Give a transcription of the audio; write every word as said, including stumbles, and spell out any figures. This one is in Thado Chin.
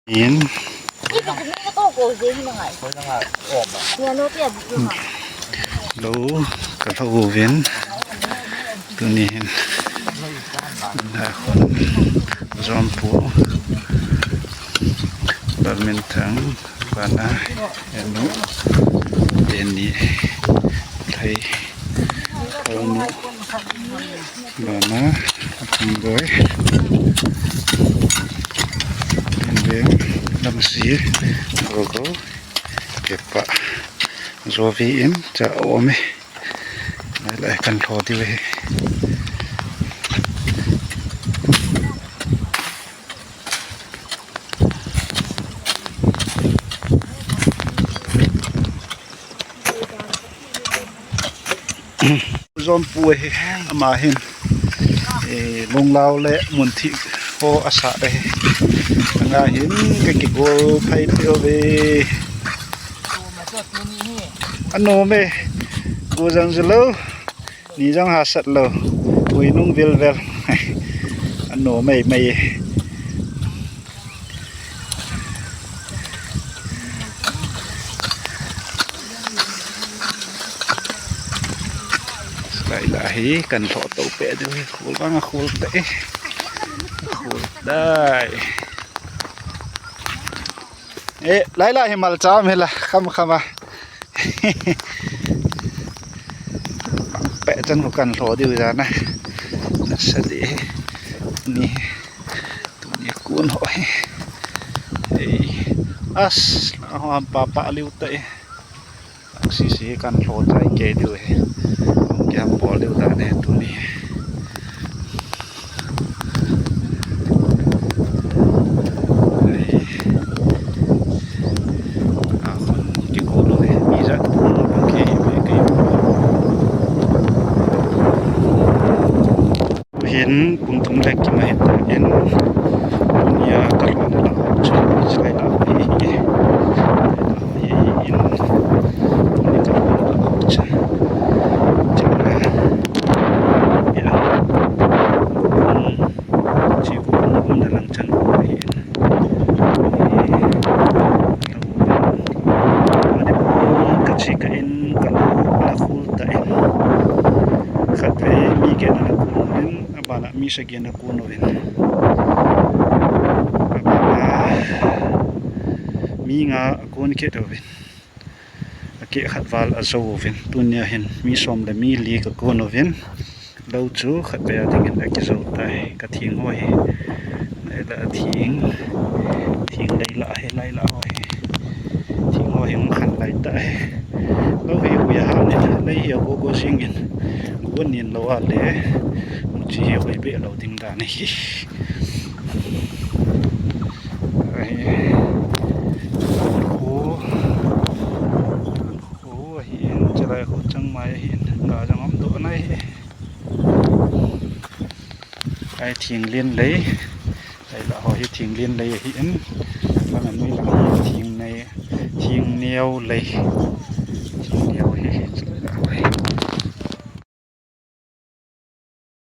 In. Lo ka lo uvin. Tuni hin. Na khun. Jompu. Badminton. Bana. Enu. Teni. Thei. Anu. Bana, Athum Boi. Inve, Lamsi, Gogo, Kepa. Jovi in, cha ome. Lai lai kan lho diu hi. Jompu hi ama hin, eh, lunglau le munthih ho asa hi. Anga hin ka kigol phai phai ve. Ano me, ku jang jelo, ni jang hasat lo, ui nung vil vel. Ano mei mei. Lai lai hi kan lho to pe diu hi, khul vang a khul te. Khul dai. Eh, lai lai hi mal cham hi la, kham kham a. Pe chan ko kan lho diu ja na. Na sa di. Ni. Tuni kun ho hi. Ei, as, la ho ham pa pa liu ta e. Sisi kan lho chai ke diu he. Ke ham bol diu ta ne tuni. Ei. A khun kiko lo he. Mi jat ke ke ke. Hin kum thum le kim ahi tan, tunia ka lhona la ho chu chilai la hi hi. Hi in, tunia ka lhona la ho chu chilai la. Ya. Hmm. Chi kum kum na lang chan ko hi in. Hi. Ka chi ka in, ka la khul ta in. Khat ve mi ke na la khul in. Abana mi sagi na kun uvin. Abana mi nga a kun kit uvin. A keh khat val a jo uvin. Tunia hin mi som le mi li ka kun uvin. Lo chu khat ve a dingin a kijo tai. Ka thing ho hi. Lai la thing. Thing lai la hi, lai la ho hi. Thing ho hi hung khan lai ta hi. Lo hi ui a ham ni. Lai hi a go go sing in. Go nin lo a le. Mu chi hi ui be lo ding dan hi. Ai. Khu, khu ahin, chulai khu changmai ahin, ga jong um doh nai hi. Ai thing lien lei, ai la ho hi thing lien lei ahin, lang a nui lang hi thing nei, thing neo lei.